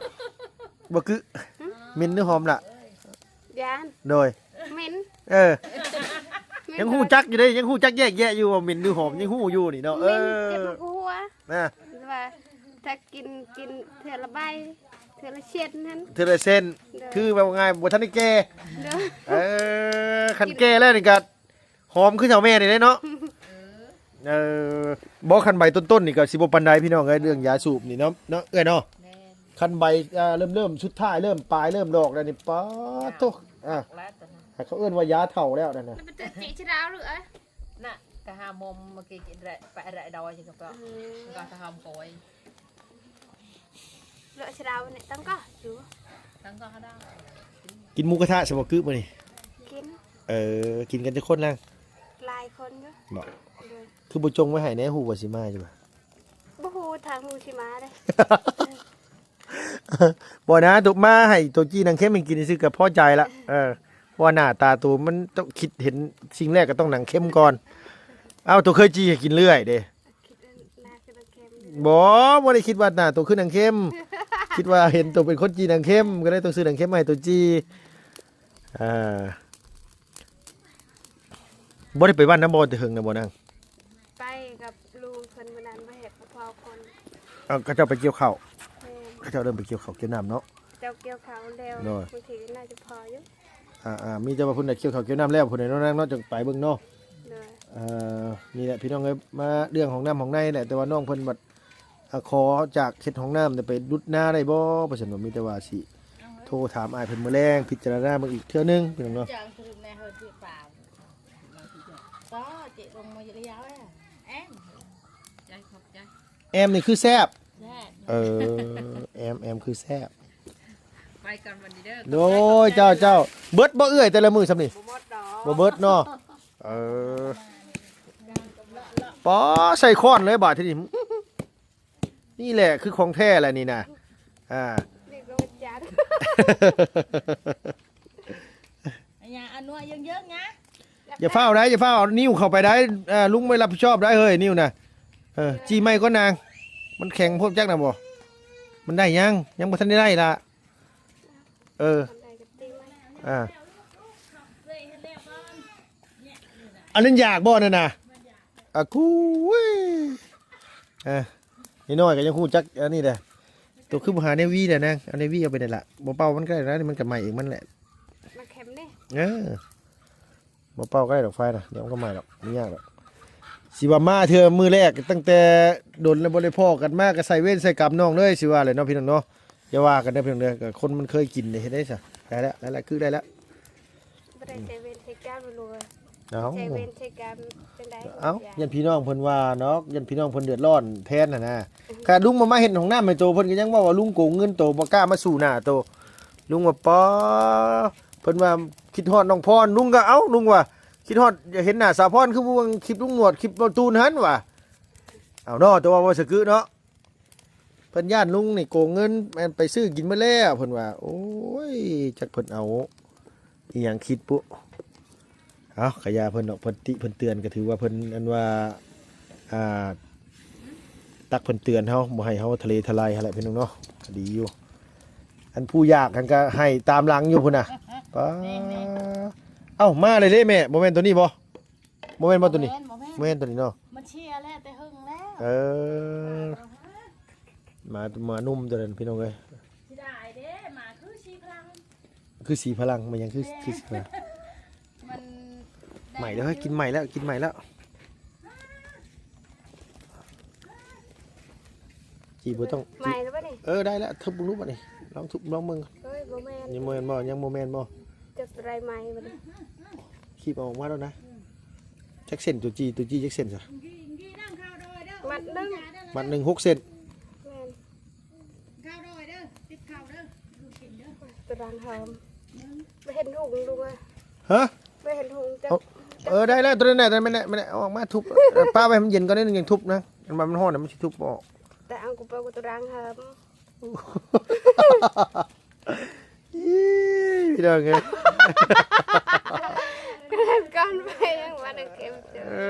ບໍ່ກຶ ເໝັນຫຼືຫອມລະ? ຢ້ານ. ໂດຍ ເໝັນ. ເອີ ເໝັນ ຍັງຮູ້ຈັກຢູ່ເດ້ ຍັງຮູ້ຈັກແຍກແຍະຢູ່ວ່າເໝັນຫຼືຫອມ ຍັງຮູ້ຢູ່ນີ້ເນາະ. ເອີ ເໝັນເຈັບຫົວ ນະ ວ່າຖ້າກິນ ກິນເທື່ອລະໃບ ເທື່ອລະເຊັ່ນຫັ້ນ ເທື່ອລະເຊັ່ນ. ໂດຍ ຄືເວົ້າງ່າຍບໍ່ທັນໄດ້ແກ່. ໂດຍ ເອີ ຄັນແກ່ແລ້ວນີ້ກະ ຫອມຄືເຖົ້າແມ່ນີ້ເດ້ເນາະ. ເອີ ບໍ່ ຄັນໃບຕົ້ນໆນີ້ກໍຊິບໍ່ປານໃດພີ່ນ້ອງເອີຍ ເລື່ອງຢາສູບນີ້ເນາະ ເນາະເອື້ອຍເນາະ. ແມ່ນ. ຄັນໃບ ອ່າ ເລີ່ມ ເລີ່ມສຸດທ້າຍ ເລີ່ມປາຍ ເລີ່ມດອກແລ້ວນີ້ ປາດໂທ້. ອ່າ ແລ້ວຕົວນັ້ນ ໃຫ້ເຂົາເອີ້ນວ່າຢາເຖົ້າແລ້ວນັ້ນນະ. ມັນເປັນຕົວຈິຊະດາວຫຼື ນະ ກະຫາໝົມເມື່ອກີ້ກິນໄດ້ ໄປໄດ້ດອຍ ອືມ ກໍຫາໝອຍ. ເລາະສະເດານີ້ຕັ້ງກໍຢູ່ ຕັ້ງກໍຫາດາວ. ກິນໝູກະທະຊະບໍ່ກຶມື້ນີ້? ກິນ. ເອີ ກິນກັນຈັກຄົນນາງ? ຫຼາຍຄົນຢູ່. ບໍ່? ໂດຍ. ຄືບໍ່ຈົ່ງໄວ້ໃຫ້ແດ່ ຮູ້ວ່າຊິມາຢູ່. ບໍ່ຮູ້ທາງຮູ້ຊິມາເດ້. ບໍ່ນະ ໂຕມາໃຫ້ໂຕຈີ່ນາງເຂັມໃຫ້ກິນຊື່ກໍພໍໃຈລະ. ເອີ ເພາະວ່າໜ້າຕາໂຕມັນຕ້ອງຄິດເຫັນສິ່ງແລກກໍຕ້ອງນາງເຂັມກ່ອນ. ເອົ້າ ໂຕເຄີຍຈີ່ໃຫ້ກິນເລື້ອຍເດ້. ຄິດວ່າໜ້າຄືນາງເຂັມ. ບໍ່ ບໍ່ໄດ້ຄິດວ່າໜ້າໂຕຄືນາງເຂັມ. ຄິດວ່າເຫັນໂຕເປັນຄົນຈີ່ນາງເຂັມ ກໍເລີຍຕ້ອງຊື້ນາງເຂັມມາໃຫ້ໂຕຈີ່. ອ່າ ບໍ່ໄດ້ໄປບ້ານນຳບໍ່ ແຕ່ເຫິງນະບໍ່ນາງ? ໄປກັບລຸງເພິ່ນມື້ນັ້ນ ບໍ່ເຫັນ ບໍ່ພໍຄົນ. ເອີ ເຂົາເຈົ້າໄປກ່ຽວເຂົ້າ. ແມ່ນ. ເຂົາເຈົ້າເລີ່ມໄປກ່ຽວເຂົ້າກ່ຽວນ້ຳເນາະ. ເຈົ້າກ່ຽວເຂົ້າແລ້ວ. ໂດຍ. ບາງທີກໍໜ້າຈະພໍຢູ່. ອ່າໆ ມີແຕ່ວ່າເພິ່ນໄດ້ກ່ຽວເຂົ້າກ່ຽວນ້ຳແລ້ວພຸ້ນແຫຼະເນາະນາງເນາະ ຈັ່ງໄປເບິ່ງເນາະ. ໂດຍ. ເອີ ນີ້ແຫຼະພີ່ນ້ອງເອີຍ ມາເລື່ອງຫ້ອງນ້ຳຫ້ອງໃນແຫຼະ ແຕ່ວ່ານ້ອງເພິ່ນບັດ ອ່າ ຂໍຈາກເຮັດຫ້ອງນ້ຳໄປດຸດນາໄດ້ບໍ່ ວ່າຊັ້ນ. ມີແຕ່ວ່າຊິໂທຖາມອ້າຍເພິ່ນມື້ແລງ ພິຈາລະນາເບິ່ງອີກເທື່ອໜຶ່ງພີ່ນ້ອງເນາະ. ແອມນີ້ຄືແຊບ. ແຊບ. ເອີ ແອມ ແອມຄືແຊບ. ໄປກ່ອນບັດນີ້ເດີ. ໂດຍ ເຈົ້າ ເຈົ້າ. ເບິດບໍ່ເອື້ອຍແຕ່ລະມື້ຊ່ຳນີ້? ບໍ່ໝົດດອກ. ບໍ່ເບິດເນາະ. ເອີ ປາ ໃສ່ຄ້ອນເລີຍບາດທີນີ້. ນີ້ແຫຼະຄືຂອງແທ້ແຫຼະນີ້ນະ. ອ່າ ນີ້ກໍຈັດ ອັນຫຍັງ ອັນນົວເຢິງໆນະ. ຢ່າຟ້າວໄດ໋ ຢ່າຟ້າວເອົານິ້ວເຂົ້າໄປໄດ໋. ອ່າ ລຸງບໍ່ໄດ້ຮັບຜິດຊອບໄດ໋ເຮີ້ຍ ນິ້ວນະ. ເອີ ຈີ່ໃໝ່ກ່ອນນາງ ມັນແຂງໂພດຈັກນະບໍ່. ມັນໄດ້ຍັງ? ຍັງບໍ່ທັນໄດ້ໄດ້ລະ. ເອີ ອ່າ ອັນນັ້ນຢາກບໍ່ນັ້ນນະ? ອາ ກູ ເອີ ນ້ອຍໆກໍຍັງຮູ້ຈັກອັນນີ້ແຫຼະ. ໂຕຄືບໍ່ຫາແນວຫວີແຫຼະນາງ? ເອົາແນວຫວີເອົາໄປໄດ້ລະ. ບໍ່ເປົ່າມັນກໍໄດ້ນະ, ມັນກໍໄໝ້ເອງມັນແຫຼະ. ມາແຄມນີ້. ເອີ. ບໍ່ເປົ່າກໍໄດ້ດອກໄຟນະ, ດຽວມັນກໍໄໝ້ດອກ, ບໍ່ຍາກດອກ. ຊິວ່າມາເທື່ອມື້ແລກ, ຕັ້ງແຕ່ດົນແລ້ວບໍ່ໄດ້ພໍ້ກັນມາ, ກໍໃສ່ເວນໃສ່ກຳນ້ອງເລີຍ, ຊິວ່າແຫຼະເນາະ ພີ່ນ້ອງເນາະ. ຢ່າວ່າກັນເດີ ພີ່ນ້ອງເດີ, ກໍຄົນມັນເຄີຍກິນເດ້ ເຮັດໄດ້ຊະ. ໄດ້ແລ້ວ, ໄດ້ແລ້ວ, ຄືໄດ້ແລ້ວ. ບໍ່ໄດ້ໃສ່ເວນໃສ່ກຳ ລູກເອີຍ. ເອົ້າ ໃສ່ເວນໃສ່ກຳຈັ່ງໃດ? ເອົ້າ ຢ້ານພີ່ນ້ອງເພິ່ນວ່າເນາະ, ຢ້ານພີ່ນ້ອງເພິ່ນເດືອດຮ້ອນແທນຫັ້ນນະ. ຂະນ້າດລຸງບໍ່ມາເຮັດຫ້ອງນ້ຳໃຫ້ໂຕ, ເພິ່ນກໍຍັງເວົ້າວ່າລຸງໂກງເງິນໂຕ, ບໍ່ກ້າມາສູ້ໜ້າໂຕ. ລຸງວ່າ ປາ ເພິ່ນວ່າຄິດຮອດນ້ອງພອນ. ລຸງກໍ ເອົ້າ ລຸງວ່າຄິດຮອດ ຢາກເຫັນໜ້າສາວພອນ ຄືເບິ່ງຄລິບລຸງໜວດ, ຄລິບເວົ້າຕູນຫັ້ນວ່າ. ເອົາເນາະ, ແຕ່ວ່າບໍ່ສະກຶເນາະ. ເພິ່ນຢ້ານລຸງນີ້ໂກງເງິນ, ແມ່ນໄປຊື້ກິນໝົດແລ້ວ ເພິ່ນວ່າ. ໂອ້ຍ ຈັກເພິ່ນເອົາອີ່ຫຍັງຄິດປຸ. ເອົ້າ ກະຢ່າເພິ່ນດອກ, ເພິ່ນຕິເພິ່ນເຕືອນ ກໍຖືວ່າເພິ່ນ ອັນວ່າ ອ່າ ຕັກເພິ່ນເຕືອນເຮົາ, ບໍ່ໃຫ້ເຮົາທະເລທະລາຍຫັ້ນແຫຼະ ພີ່ນ້ອງເນາະ, ກໍດີຢູ່. ອັນຜູ້ຢາກຫັ້ນກໍໃຫ້ຕາມຫຼັງຢູ່ພຸ້ນນະ. ປາ ເອົ້າ ມາເລີຍເດ້ແມ່, ບໍ່ແມ່ນໂຕນີ້ບໍ່? ບໍ່ແມ່ນບໍ່ໂຕນີ້? ບໍ່ແມ່ນ ບໍ່ແມ່ນໂຕນີ້ເນາະ. ມັນເຊຍແລ້ວແຕ່ເຫິງແລ້ວ. ເອີ ໝາ ໝາໜຸ່ມໂຕນັ້ນ ພີ່ນ້ອງເອີຍ. ເສຍດາຍເດ້, ໝາຄືສີພະລັງ. ຄືສີພະລັງ? ມັນຫຍັງຄື ແມ່ ຄືສີພະລັງ? ມັນ ໃໝ່ແລ້ວເຮີ້ຍ, ກິນໃໝ່ແລ້ວ, ກິນໃໝ່ແລ້ວ. ຈີບໍ່ຕ້ອງ ໃໝ່ແລ້ວບໍ່ນີ້? ເອີ ໄດ້ແລ້ວ, ທຸບເບິ່ງດູບັດນີ້, ລອງທຸບລອງເບິ່ງ. ເອີຍ ບໍ່ແມ່ນ. ຍັງບໍ່ແມ່ນບໍ່? ຍັງບໍ່ແມ່ນບໍ່? ຈັກໄດ້ໃໝ່ບັດນີ້. ຄີບເອົາອອກມາແລ້ວນະ. ຈັກເຊັນ ໂຕຈີ ໂຕຈີຈັກເຊັນຊະ? ມັດໜຶ່ງ ມັດໜຶ່ງຫົກເຊັນ. ແມ່ນ. ຕາລາງຫາມ ບໍ່ເຫັນຫຸງລຸງເອີຍ. ຮະ? ບໍ່ເຫັນຫຸງຈັກ. ເອີ ໄດ້ແລ້ວ ໂຕນັ້ນແຫຼະ, ແມ່ນແຫຼະ, ແມ່ນແຫຼະ, ເອົາອອກມາທຸບ. ປະໄວ້ໃຫ້ມັນເຢັນກ່ອນໜ້ອຍໜຶ່ງ ຈັ່ງທຸບນະ, ຄັນວ່າມັນຮ້ອນນະ ມັນຊິທຸບບໍ່ອອກ. ແຕ່ເອົາກູເປີກູຕາລາງຫາມ. ອີ ພີ່ນ້ອງເອີຍ. ກ່ອນໄປຍັງວ່າໜຶ່ງເຄັມ. ເອີ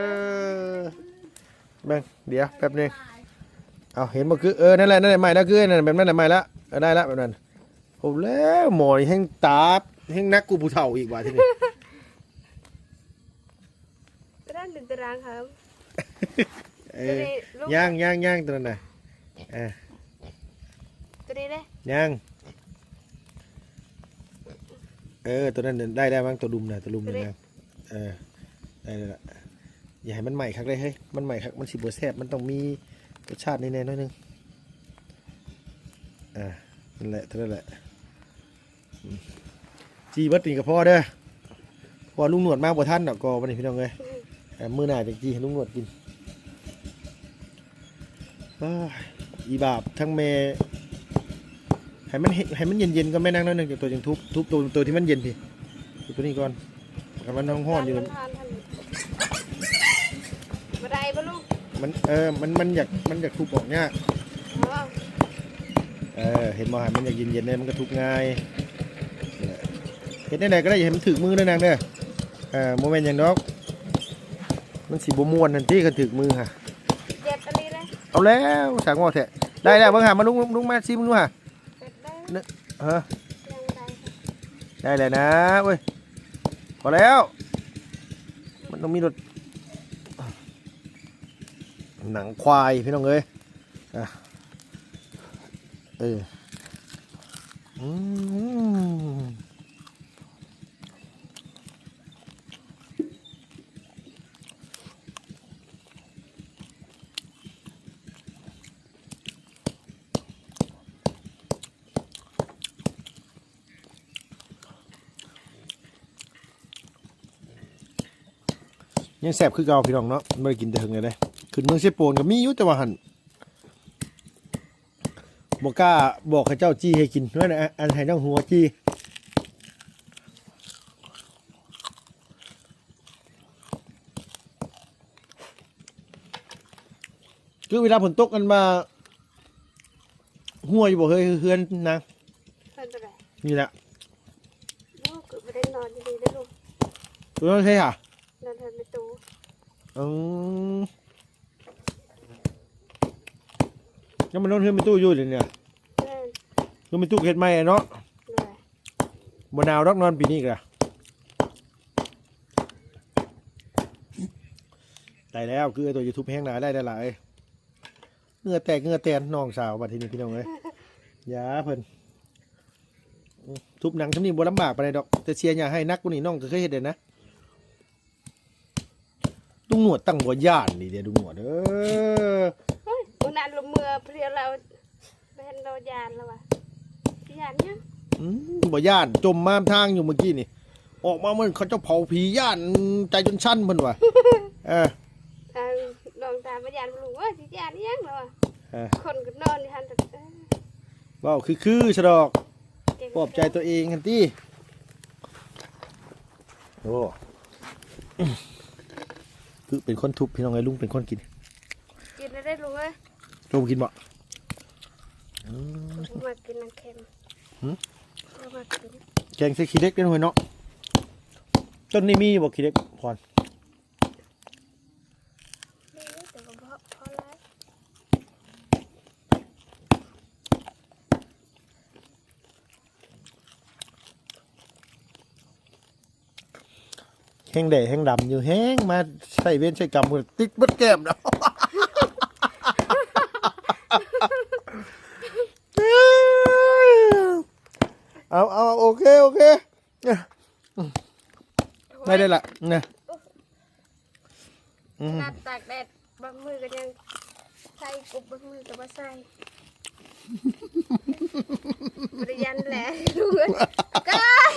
ເບິ່ງ ດຽວແປັບໜຶ່ງ. ເອົາ ເຫັນບໍ່? ຄື ເອີ ນັ້ນແຫຼະ ນັ້ນແຫຼະ ໃໝ່ແລ້ວ. ຄື ນັ້ນ ແບບນັ້ນແຫຼະ ໃໝ່ແລ້ວ. ເອີ ໄດ້ແລ້ວ ແບບນັ້ນ. ໂອ້ ແລ້ວໝໍນີ້ແຮ່ງຕາບ ແຮ່ງໜັກກວ່າຜູ້ເຖົ້າອີກວ່າທີນີ້. ຕາລາງ ຕາລາງຫາມ. ເອີ ຕົວນີ້ລູກ ຍັງ ຍັງ ຍັງ ຕົວນັ້ນນະ. ເອີ ຕົວນີ້ເດ້ ຍັງ. ເອີ ຕົວນັ້ນໄດ້ແລ້ວມັງ ຕົວລຸ່ມນະ ຕົວລຸ່ມນະ. ເອີ ໄດ້ແລ້ວລະ. ຢ່າໃຫ້ມັນໄໝ້ຄັກເລີຍເຮີ້ຍ, ມັນໄໝ້ຄັກມັນຊິບໍ່ແຊບ, ມັນຕ້ອງມີລົດຊາດແນ່ໆ ໜ້ອຍໜຶ່ງ. ອ່າ ນັ້ນແຫຼະ ເທົ່ານັ້ນແຫຼະ. ອືມ ຈີເບິດນີ້ກໍພໍເດີ, ເພາະວ່າລຸງໜວດມາບໍ່ທັນດອກກໍບັດນີ້ ພີ່ນ້ອງເອີຍ. ເອີ ມື້ໜ້າຈັ່ງຈີໃຫ້ລຸງໜວດກິນ. ອ້າຍ ອີບາບທັງແມ່. ໃຫ້ມັນ ໃຫ້ມັນເຢັນໆກ່ອນແມ່ນາງ ໜ້ອຍໜຶ່ງ ໂຕຈຶ່ງທຸບ. ທຸບໂຕ ໂຕທີ່ມັນເຢັນພີ້, ທຸບໂຕນີ້ກ່ອນ. ຄັນມັນຮ້ອນໆຢູ່ ມັນຮ້ອນໆ ບໍ່ໄດ້ບໍ່ລູກ? ມັນ ເອີ ມັນ ມັນຢາກ ມັນຢາກທຸບອອກຍາກ. ອໍ ເອີ ເຫັນບໍ່ ໃຫ້ມັນຢາກເຢັນໆ ແດ່ ມັນກໍທຸບງ່າຍ. ເຮັດແນວໃດກໍໄດ້ ຢ່າໃຫ້ມັນຖືກມືເດີນາງເດີ. ເອີ ບໍ່ແມ່ນຫຍັງດອກ, ມັນຊິບໍ່ມ່ວນຫັ້ນຕິ ຄັນຖືກມືຫະ. ເຈັບອັນນີ້ເລີຍ. ເອົາແລ້ວ ຊ່າງເວົ້າແທ້. ໄດ້ແລ້ວ ເບິ່ງຫາມາລຸງ ລຸງມາຊີມເບິ່ງດູຫາ. ເອີ ຍັງບໍ່ໄດ້ ໄດ້ແລ້ວນະເວີຍ. ພໍແລ້ວ ມັນຕ້ອງມີລົດ ໜັງຄວາຍ ພີ່ນ້ອງເອີຍ. ອ່ະ ເອີ ອືມ. ຍັງແຊບຄືເກົ່າພີ່ນ້ອງເນາະ, ບໍ່ໄດ້ກິນແຕ່ເຫິງແລ້ວເດ້. ຂຶ້ນເມືອງເຊໂປນກໍມີຢູ່ ແຕ່ວ່າຫັ້ນບໍ່ກ້າບອກເຂົາເຈົ້າຈີ່ໃຫ້ກິນ, ນັ້ນ ອັນໃຫ້ນ້ອງຫົວຈີ່. ຄືເວລາຝົນຕົກ ອັນວ່າຮົ່ວຢູ່ບໍ່ເຮີຍ ເຮືອນນາງ? ເຮືອນຕົວໃດ? ນີ້ແຫຼະ. ໂອ້ ຄືບໍ່ໄດ້ນອນຢູ່ນີ້ເດີລູກ. ຕົວນັ້ນໃສຫະ? ນອນເຮືອນແມ່ຕູ້. ອືມ ຍັງມານອນເຮືອນແມ່ຕູ້ຢູ່ເດນີ້. ແມ່ນ. ຄືແມ່ຕູ້ເຮັດໃໝ່ເນາະ. ໂດຍ. ບໍ່ໜາວດອກ ນອນປີນີ້ກະ. ໄດ້ແລ້ວ ຄືໄອ້ຕົວຢູທູບແຮງຫຼາຍ ໄດ້ຫຼາຍ. ເຫື່ອແຕກເຫື່ອແຕນ ນ້ອງສາວບັດທີນີ້ພີ່ນ້ອງເອີຍ. ຢ່າເພິ່ນ ທຸບໜັງຊ່ຳນີ້ບໍ່ລຳບາກປານໃດດອກ ແຕ່ເສຍຫຍ້າໄຮ່ໜັກກວ່ານີ້ນ້ອງກໍເຄີຍເຮັດແລ້ວນະ. ລຸງໜວດຕັ້ງບໍ່ຢ້ານນີ້ເດ້ລຸງໜວດເອີຍ. ໂອ້ຍ ມື້ນັ້ນລະເມືອພຽວລາວ ບໍ່ເຫັນລາວຢ້ານລະວ່າ ຊິຢ້ານຫຍັງ? ອືມ ບໍ່ຢ້ານ ຈົ່ມມາທາງຢູ່ມື້ກີ້ນີ້ ອອກມາເໝືອນເຂົາເຈົ້າເຜົາຜີ ຢ້ານໃຈຈົນສັ່ນເພິ່ນວ່າ. ເອີ ທາງນ້ອງຕາມາຢ້ານລຸງ ໂອ້ຍ ຊິຢ້ານອີ່ຫຍັງລະວ່າ. ເອີ ຄົນກໍນອນຢູ່ຫັ້ນ ເວົ້າຄືໆຊະດອກ ເກັ່ງ ປອບໃຈຕົວເອງຫັ້ນຕິ. ໂອ້ ຄືເປັນຄົນທຸບ ພີ່ນ້ອງເອີຍ ລຸງເປັນຄົນກິນ. ກິນແລ້ວເດ້ລຸງເອີຍ. ເຈົ້າບໍ່ກິນບໍ່? ອືມ ບໍ່ມັກກິນນ້ຳແຂງ. ຫື? ບໍ່ມັກກິນ. ແກງໃສ່ຂີ້ເຫຼັກເດ້ ເນາະ. ຕົ້ນນີ້ມີຢູ່ບໍ່ຂີ້ເຫຼັກພອນ? ມີ ແຕ່ວ່າບໍ່ພໍຫຼາຍ. ແຮງແດ່ແຮງດຳຢູ່ ແຮງມາໃຊ້ເວນໃຊ້ກຳ ຕິດເບິດແກ້ມແລ້ວ. ເອົາ ເອົາ ໂອເຄ ໂອເຄ ໄດ້ ໄດ້ລະນະ. ອືມ ຂະໜາດຕາກແດດ ບາງມື້ກໍຍັງໃສ່ ກຸບ ບາງມື້ກໍບໍ່ໃສ່. ບໍ່ໄດ້ຢ້ານແຫຼະລູກເອີຍ. ກາຍ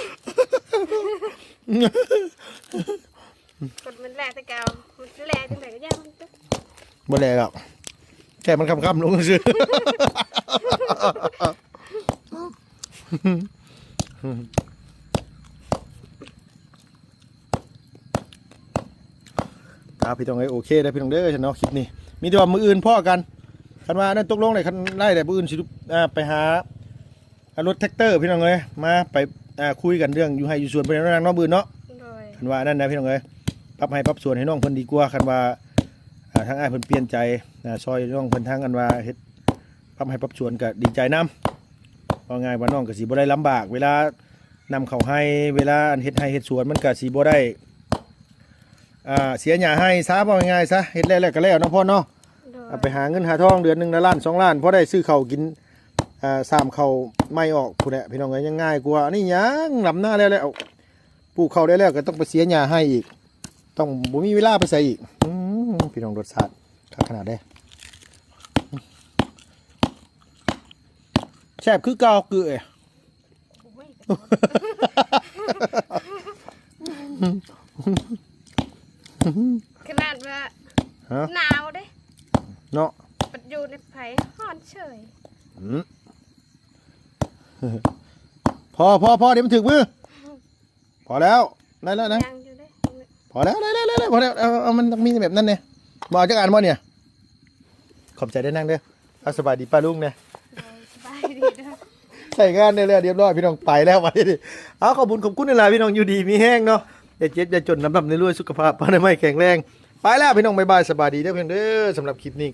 ຄົນມັນແຫຼະແຕ່ເກົ່າ ມັນແຫຼະຈັ່ງໃດກໍຢ່າມັນເຖາະ. ບໍ່ແຫຼະດອກ ແຕ່ມັນຄ່ຳໆລົງຊື່. ອ່າ ພີ່ນ້ອງເອີຍ ໂອເຄເດີພີ່ນ້ອງເດີເນາະ ຄລິບນີ້ ມີແຕ່ວ່າມື້ອື່ນພໍ້ກັນ ຄັນວ່າອັນນັ້ນຕົກລົງໄດ້ ຄັນໄດ້ແລ້ວມື້ອື່ນຊິ ອ່າ ໄປຫາ ອ່າ ລົດແທັກເຕີພີ່ນ້ອງເອີຍ ມາໄປ ອ່າ ຄຸຍກັນເລື່ອງຢູ່ໄຮ່ຢູ່ສວນເພິ່ນນັ້ນເນາະ ມື້ອື່ນເນາະ. ໂດຍ ຄັນວ່າອັນນັ້ນນະພີ່ນ້ອງເອີຍ ປັບໄຮ່ປັບສວນໃຫ້ນ້ອງເພິ່ນດີກວ່າ ຄັນວ່າ ອ່າ ທາງອ້າຍເພິ່ນປ່ຽນໃຈ ອ່າ ຊ່ອຍນ້ອງເພິ່ນທາງອັນວ່າເຮັດປັບໄຮ່ປັບສວນກໍດີໃຈນຳ. ເວົ້າງ່າຍວ່ານ້ອງກໍຊິບໍ່ໄດ້ລຳບາກເວລາ ນຳເຂົ້າໄຮ່ ເວລາອັນເຮັດໄຮ່ເຮັດສວນ ມັນກະຊິບໍ່ໄດ້ ອ່າ ເສຍຫຍ້າໄຮ່ຊະ ເວົ້າງ່າຍໆຊະ ເຮັດແລ້ວແລ້ວກະແລ້ວເນາະພໍ່ເນາະ. ໂດຍ ເອົາໄປຫາເງິນຫາທອງເດືອນໜຶ່ງລະລ້ານສອງລ້ານ ພໍໄດ້ຊື້ເຂົ້າກິນ ອ່າ ສາມເຂົ້າໃໝ່ອອກພຸ້ນແຫຼະ ພີ່ນ້ອງເອີຍ ຍັງງ່າຍກວ່າ. ອັນນີ້ຫຍັງ ດຳນາແລ້ວແລ້ວ ປູກເຂົ້າໄດ້ແລ້ວ ກໍຕ້ອງໄປເສຍຫຍ້າໄຮ່ອີກ ຕ້ອງບໍ່ມີເວລາໄປໃສອີກ. ອືມ ພີ່ນ້ອງ ລົດຊາດຄັກຂະໜາດເດ້ ແຊບຄືເກົ່າ ຄືເອີຍ. ໂອ້ຍ ຂະໜາດວ່າ ຮະ ໜາວເດ້ເນາະ ບັດຢູ່ໃນໄຟຮ້ອນເສີຍ. ອືມ ພໍ ພໍ ພໍ ດຽວມັນຖືກມື. ພໍແລ້ວ ໄດ້ແລ້ວນະ ຍັງຢູ່ເດ້ ພໍແລ້ວ ໄດ້ແລ້ວ ໄດ້ແລ້ວ ພໍແລ້ວ. ເອົາ ເອົາ ມັນຕ້ອງມີແບບນັ້ນແດ່. ບໍ່ເອົາຈັກອັນບໍ່ນີ້? ຂອບໃຈເດີນາງເດີ. ເອົາ ສະບາຍດີປ້າລຸງແດ່. ໂດຍ ສະບາຍດີເດີ. ໃຊ້ງານໄດ້ແລ້ວ ຮຽບຮ້ອຍ ພີ່ນ້ອງ ໄປແລ້ວບັດນີ້. ເອົາ ຂອບບຸນຂອບຄຸນຫຼາຍໆ ພີ່ນ້ອງ ຢູ່ດີມີແຮງເນາະ ຢ່າເຈັບຢ່າຈົນ ລ່ຳໆລວຍໆ ສຸຂະພາບອະນາໄມແຂງແຮງ. ໄປແລ້ວພີ່ນ້ອງ ບາຍບາຍ ສະບາຍດີເດີພີ່ນ້ອງເດີ. ສຳລັບຄລິບນີ້